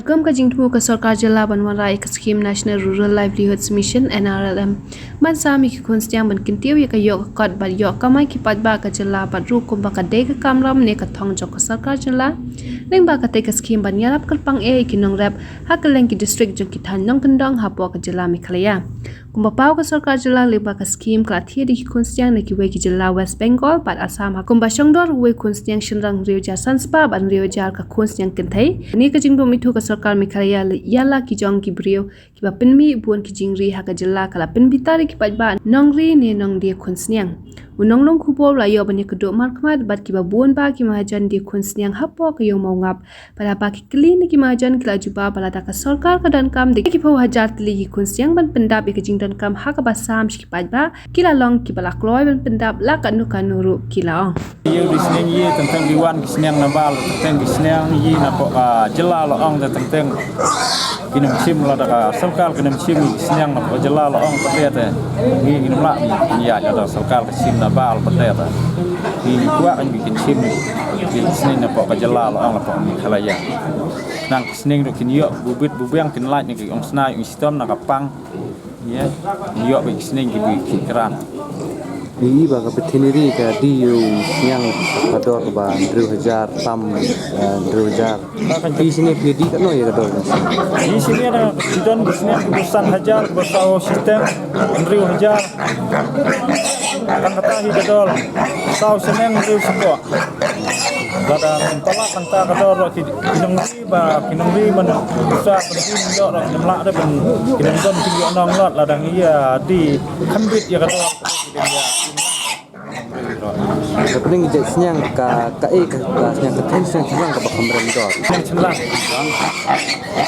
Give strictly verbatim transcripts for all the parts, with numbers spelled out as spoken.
Kum ka jingthmu ka sorkar jylla ban wanrah ïa ka skhim National Rural Livelihoods Mission, N R L M, ban sam ïa ki khun sniang ban kyntiew ïa ka ïoh ka kot bad ïoh kamai ki paidbah ka jylla bad ruh kumba ka dei ka kamram ne ka thong jong ka sorkar jylla, lyngba katei ka skhim ban ïarap kyrpang eh ïa ki nongrep ha kylleng ki district jong ki thaiñ nongkyndong hapoh ka jylla Meghalaya. Kumba paw ka sorkar jylla lyngba ka skhim ka la thied ïa ki khun sniang na kiwei ki jylla West Bengal bad Assam ha kumba shongdor uwei u khun sniang shynrang hynriew hajar san spah bad hynriew hajar ka khun sniang kynthei. Kane ka jingdup ithuh ka sorkar Meghalaya ïa la ki jong ki briew kiba pynmih bun ki jingri ha ka jylla ka la pynbitar ïa ki paidbah nongri ne nongdie khun sniang. U nonglong khubor u la ïoh ban ïakynduh markhmat bad kiba bun bah ki mahajan die khun sniang hapoh ka ïew Mawngap. Bad haba ki kylli na ki mahajan ki la jubab ba lada ka sorkar ka donkam da ki phew hajar tylli ki khun sniang ban pyndap ïa ka jingdonkam ha kaba sam sha ki paidbah, ki la long kiba la kloi ban pyndap la kano kano ruh, ki la ong. Ïa u die sniang ïa teng teng ki wan ki sniang na Bhal, teng teng ki sniang ïa napoh ka jylla la ong, teng teng ki nym shim, lada ka sorkar ka nym shim ïa ki sniang napoh ka jylla la ong pat te. Ngi ngim lah ban ïaid lada ka sorkar ka shim na Bhal pat te. Ngi kwah kan kin shim ïa ki sniang napoh ka jylla la ong, napoh Meghalaya. Nang ki sniang ruh kin ïoh bubit bubiang, kin lait na ki ong snai ong shitom na ka pang. Ïa, ïoh ba ki sniang ki bui ki kran. Ïa ba ka veterinary ka die ïa u sniang ka dor ba hynriew hajar tam, eh, hynriew hajar. Phi sniang phi die katno ïa ka dor ka sniang? Ïa sniang da ki don ki sniang ki san hajar, ki saw shitom hynriew hajar. Tang kata hi ka dor saw sniang hynriew spah. Lada ngin palat tang ta ka dor ki, ki nongri ba, ki nongri ban sa ban die ïoh ruh ngim lah de ban, ki nongdon ki ïoh nong lut, lada ngi ïa die kham bit ïa ka dor. Ka pdeng ki jait sniang ka, kaei ka, ka sniang ka thaiñ sniang shynrang kaba kham rem dor? Sniang shynrang.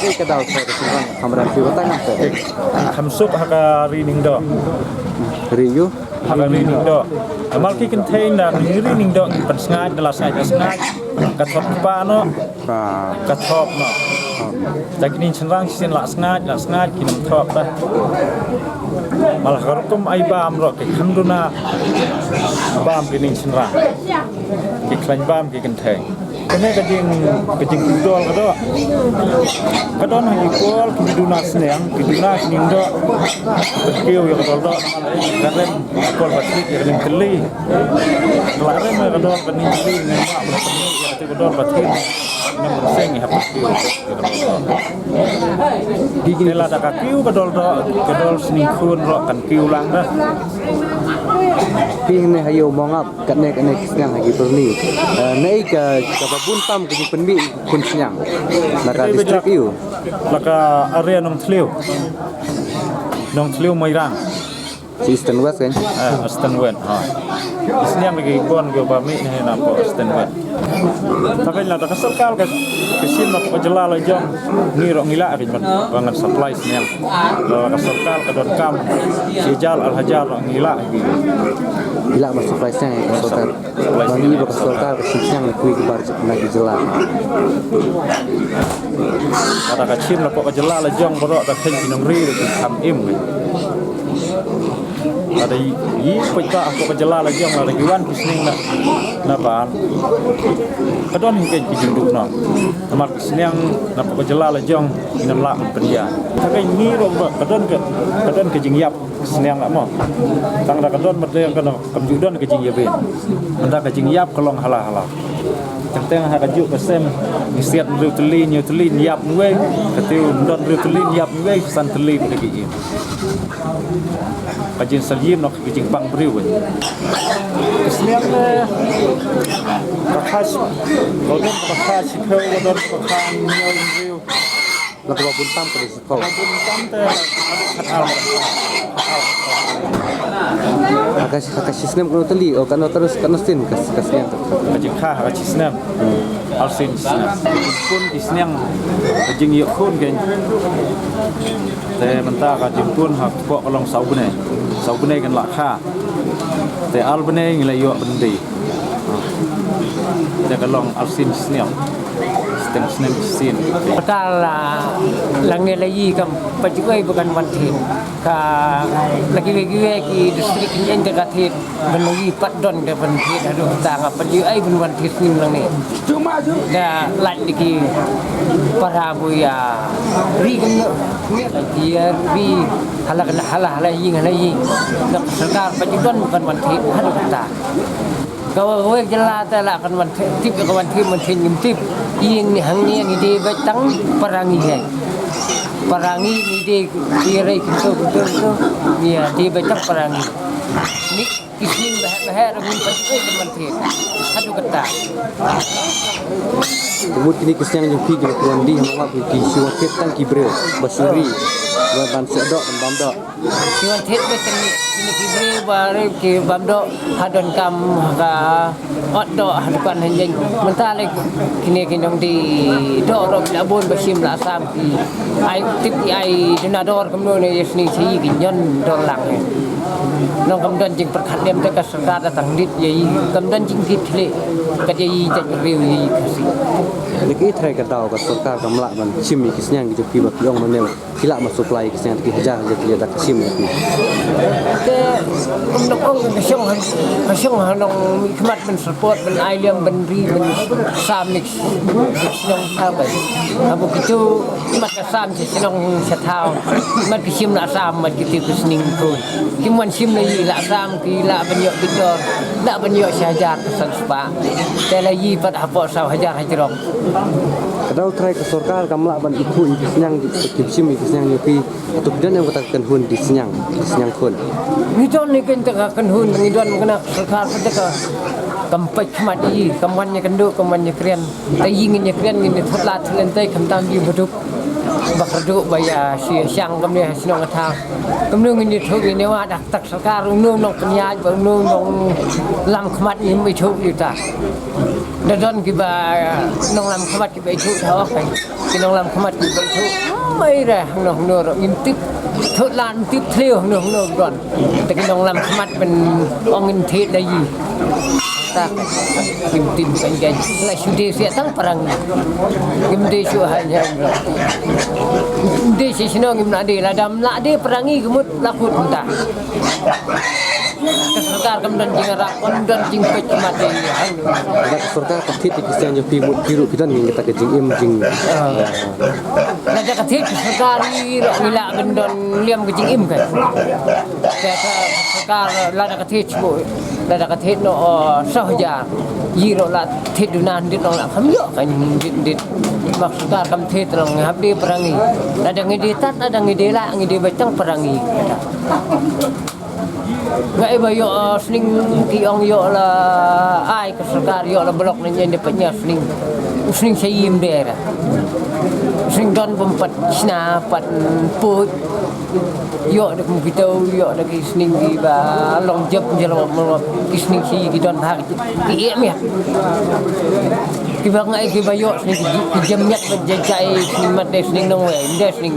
Kaei ka daw ka shynrang kham rem, phi batai ngam te? Kham suk ha ka ri Niangdoh. Ri ïa u? Ha ka ri Niangdoh. Namar ki kynthei na ri Niangdoh ngi pynsngaid, da la sngaid, da sngaid ka thop kpa noh. Ah. Ka thop noh. Ah. Da ki ning shynrang shisien la sngaid, la sngaid, kim thop ta. Mar ha ka rukom ai bam ruh ki kham duna bam ki ning shynrang. Ki khlaiñ bam ki kynthei. Kane ka jing, ka jingpyndol ka doh. Ka don ha ki por ki duna sniang, ki duna ki Niangdoh. Ka kiew ïa ka dol doh, ka rem, ka por ba thied ïa ka ning tylli. Ka la rem ïa ka dol ka ning tylli, ngim lah ban pynmih ïa ka dol ba thied. Ngim seng ïa ha ka kiew. Te lada ka kiew ka dol doh, ka dol sniang khun ruh kan kiew lang da. Phi ne ha ïew Mawngap. Katne, katne ki sniang ha ki pyrni. Eh, ne ka, kaba bun tam ki jingpynmih khun sniang na ka district ïa u. La ka area Nongthliew. Nongthliew Mairang. Eastern West kan? Eh, Eastern West. Ha. Sniang ki bun ki ba mih ne na pdeng Eastern West. Tapi lada ka sorkar ka, ka shim na pdeng jylla la jong, ngi ruh ngi lah ki ban, ban supply sniang. Lada ka sorkar ka donkam shi hajar ar hajar ruh ngi lah ki. Ngi lah ban supply sniang ka sorkar. Ba ngi ba ka sorkar ka shim sniang na kiwei ki bar na ki jylla. Lada ka shim na pdeng ka jylla la jong baroh ka kheiñ ki nongri ki kham im. Lada ï, ï peit ka pdeng ka jylla la jong lada ki wan ki sniang na, na Bhal. Ka don hi kein ki jingduh noh. Namar ki sniang na pdeng ka jylla la jong ngim lah ban pynïaid. Ka kein ngi ruh ba ka don ka, ka don ka jingïap. Sniang la mo. Tang da ka don mat dei ka no, kam ju don ka jingïabin. Ynda ka jingïap ka long hala hala. Teng teng ha ka juk ka sem, ngi siat hynriew tylli, hynñiew tylli, ïap uwei, ka tiew don hynriew tylli, ïap uwei, san tylli ba da ki im. Ka jingsalia noh ka jingpang briew. Ka sniang le, ka kha shi, ka don ka kha shiphew, ka don ka kha hynñiew hynriew. La kaba bun tam ka dei shiphew. Kaba bun tam te khatar. Ha ka, ha ka shi snem kano tylli, o kano terus kano sien ka, ka sniang ka. Ka jingkha ha ka shi snem. Ar sien shi snem. Jingpun ki sniang ka jingïoh khun kein. Te mynta ka jingpun ha kpoh ka long saw bnai. Saw bnai kan la kha. Te ar bnai ngi la ïoh byndi. Te ka long ar sien shi snem. Stem snem sien. Ka la, la ngi la ïohi kam pat ju ai ba kan wan thied. Ka la kiwei kiwei ki district ki ïeng ka thied. Ban la ïohi pat don ka ban thied haduh ta nga pat ju ai ban wan thied snem lang ne. Da lait da ki para bu ïa ri kan ne. Ki ïa ri hala hala hala ïing hala ïing. Da sorkar pat ju don ba kan wan thied haduh ta. Kawei kawei jylla te la kan wan tip, tip ka wan tip, wan tip ngim tip. Ïing ni hangne ngi dei beit tang para ngi hi. Para ngi ngi dei, ïa rei kynto kynto kynto. Ïa dei beit tang para ngi. Ni ki sning baheh baheh ra ngim pat tip kan wan tip. Haduh katta. Mut kine ki sniang jong phi ki la pynwan dih ha Mawlap ki shu wan tip tang ki briew ba shu ri ba ban seh doh ban bam doh. Ki wan thied beit tang kine ki briew ba ri ki bam doh ha donkam ha ka ot doh ha dukan ha ïing. Mynta lei kine ki nongdie doh ruh la bun ba shim la sam ki. Ai tip ki ai duna dor kumno ne ïa sning shi ki ñion dor lang ne. Nong kam don jingpyrkhat lem te ka sorkar da tang dit ïa i kam don jingkit lei. Kat ïa i jait briew ïa i Khasi. Lei ki trai ka daw ka sorkar kam lah ban shim ïa ki sniang ki jong phi ba ki ong ma ne. Ki lah ban supply ki sniang ki hajar hajar ki da ka sim ki. Te kum dok ong ka shong han, ka shong han ong mih khmat ban support ban ai liam ban ri ban sam mix. Shong sa ban. Abu kitu mat ka sam shi shnong sha thaw. Mat ki sim la sam mat ki ti ki sning ko. Ki mon sim la i la sam ki la ban ïoh ki dor. La ban ïoh shi hajar ka san spah. Te la i pat hapoh saw hajar hajrong. Ka daw trai ka sorkar kam lah ban ithuh ïa ki sniang ki, ki shim ïa ki sniang ïa ki. Atu ki don em kata ka kynhun die sniang, die sniang khun. Ngi don ni kynta ka kynhun, ngi don kane ka sorkar kata ka kam peit khmat ïa i, kam wan ïa kynduh, kam wan ïa kren. Te ïa ngin ïa kren ngin ïa thut lad thut lynti khamtam ïa baduk. Ba kyrduh ba ïa shi shang kam ne ha shnong ka thaw. Kumno ngin ïa thuh ngin ïa wad dak tak sorkar uno nong pynïaid ba uno nong lam khmat ngim ithuh ïa ta. Da don kiba nong lam khmat kiba ithuh thaw kai. Ki nong lam khmat kiba ithuh. Mai re hangno hangno ruh ngim tip. Thut lan tip thliew hangno hangno don. Te ki nong lam khmat ban ong ngin thied da i. Ta ngim tip kan kai. La shu dei sia tang parang. Ngim dei shu hai hai. Ngim dei shu shnong ngim la dei la dam la dei parang i kemut la kut mynta. Ka sorkar kam don jingïarap, kam don jingpeit khmat ïa ngi. Lada ka sorkar ka thied ïa ki sniang jong phi mut phi ruh phi don ngi kata ka jingim jing. Lada ka thied ka sorkar ngi ruh ngi lah ban don liam ka jingim ka. Ka sorkar lada ka thied shu, lada ka thied noh saw hajar. Ngi ruh lah thied duna hynriew noh lah kham ïoh ka hynriew hynriew. Ka sorkar kam thied lang hap dei parang i. Lada ngi dei tad, lada ngi dei lah, ngi dei beit tang parang i. Nga i ba ïoh, uh, sning ki ong ïoh la ai ka sorkar ïoh la block na nyen de pat nya sning. U sning sa im de ra. U sning don bym pat sna pat put. Ïoh de kum kito ïoh de ki sning ki ba long jep jelo mo ki sning si ki don ha ki em ya. Ki ba ngai ki ba ïoh sning ki jem nyat ba jai jai sning mat de sning nong wei de sning.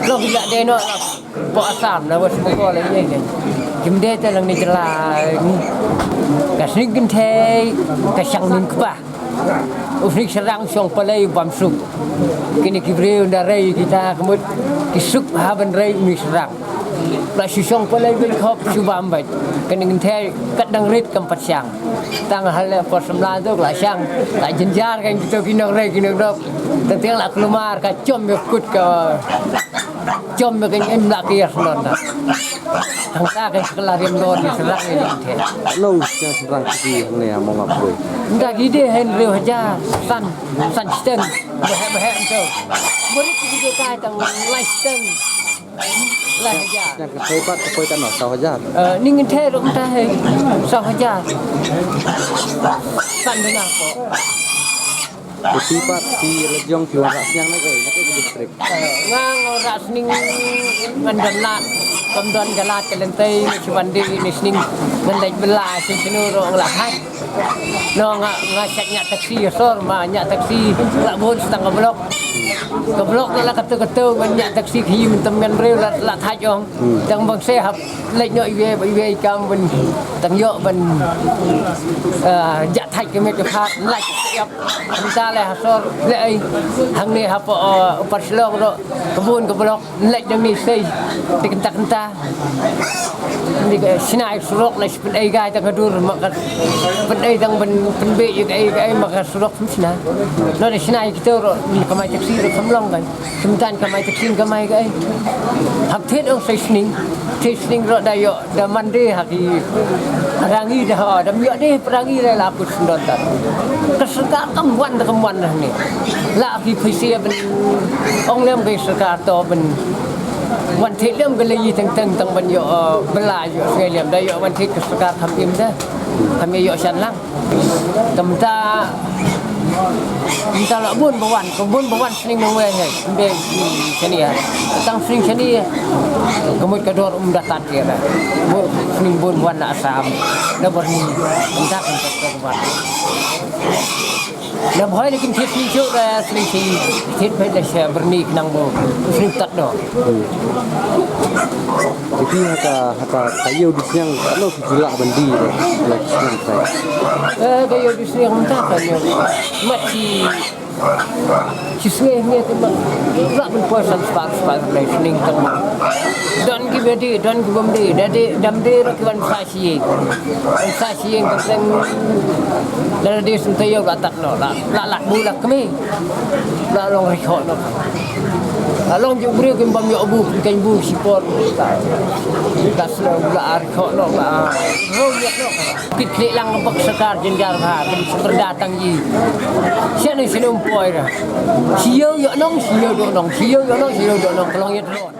Long ki la de no. Pok Assam na West Bengal ïa ngi. Kim dei te lang ni jylla ngi. Ka sning kynthei ka shang ning kpa. U sning syrang shong palei bam suk. Kine ki briew da rei kita kemut ki suk ha ban rei u sning syrang. La shu shong palei beit khop shu bam beit. Kine kynthei kat dang rit kam pat shang. Tang hal le por semla tu la shang. La jynjar kan kita ki nong rei ki nong dok. Tang tiang la kulmar ka chom ïa kut ka Jom me kane em la ke yas non da. Tang ta ke sekala riam don ni serak ni te. Lo yang seberang sini ne among apa. Nda gide hen riu hajar san san steng. Behe behe ento. Beri gide kai tang lai steng. Lai hajar. Yang ke sepat ke koi kan saw hajar. Eh, ning te rum ta he saw hajar. San dengar ko. Phi pat phi la jong phi wan rah sniang na kai na kai district. Nga nga rah sning ngan don lad kam don ka lad ka lentei ni chi wan dei ni sning ngan dei bela chi chinu ro nga la thai. No nga nga chak nya taxi sor ma nya taxi la bun stang ka blok. Ka blok la katu katu ngan nya taxi khi min tam ngan reu la la thai jong. Tang bang se hap lek no iwe iwe kam bun tang yo ban ja thai ke me ke phat lek yap. Leh ha sor, leh ei, hangne hapoh, uh, Upper Shillong ruh, ka bun ka block, leh dang ni sei, te kynta kynta. Ni ka shna ïa surok la shi pynei kai tang ka dur, ma ka pynei tang ban pynbeit ïa kaei kaei ma ka surok shna. No da shna ïa kito ruh, ni kamai taxi ruh kam long kai. Tymmen kamai taxi kamai kaei. Hap thied ong sei sning, sei sning ruh da ïoh. Da man de ha ki rangi da ha, da ym ïoh de rangi da la put sendon tat. Ka sorkar kam wan da kam wan da ne. La ki pisa ban ong lem ka sorkar to ban wan thied lem ka lei teng teng tang ban ïoh, eh, bela ïoh sngai lem da ïoh wan thied ka sorkar kam im da. Kam ïoh shan lang. Te mynta, mynta la bun ba wan, ka bun ba wan sning nang wei hei. Mbe sning shane ha. Tang sning shane ha. Ka mut ka dor um da tat ïa da. Bun sning bun wan na Assam. Da Burma. Mynta kan ka wan. Da bhoi lekin thied sning shuh da sning shi. Thied bhoi da sha Burma ki nang bo. Sning tat do. Jadi hata hata kayu di siang ano ki jula bandi lah siang saya. Eh, kayu di sning mynta kan ïa. Mat ki Shi sngi ngi te ma la ban poi san spah spah lai sning tang ma. Don ki bedi, don ki bym di, da di dam di rak ki wan sa shi. Wan sa shi ka seng. Da di sum tayo la tat no, la la la bu la kmi. La long ri kho no. La long ju bri kim bam yo bu kan bu shi por. La slo la ar kho no la. Ro yo no. Kit klik lang bak sekar jenjar ha, kan seperda tang ji. Sian ni sini umpoi dah. Siyo yo nong, siyo do nong, siyo yo nong, siyo do nong, kelong ya telon.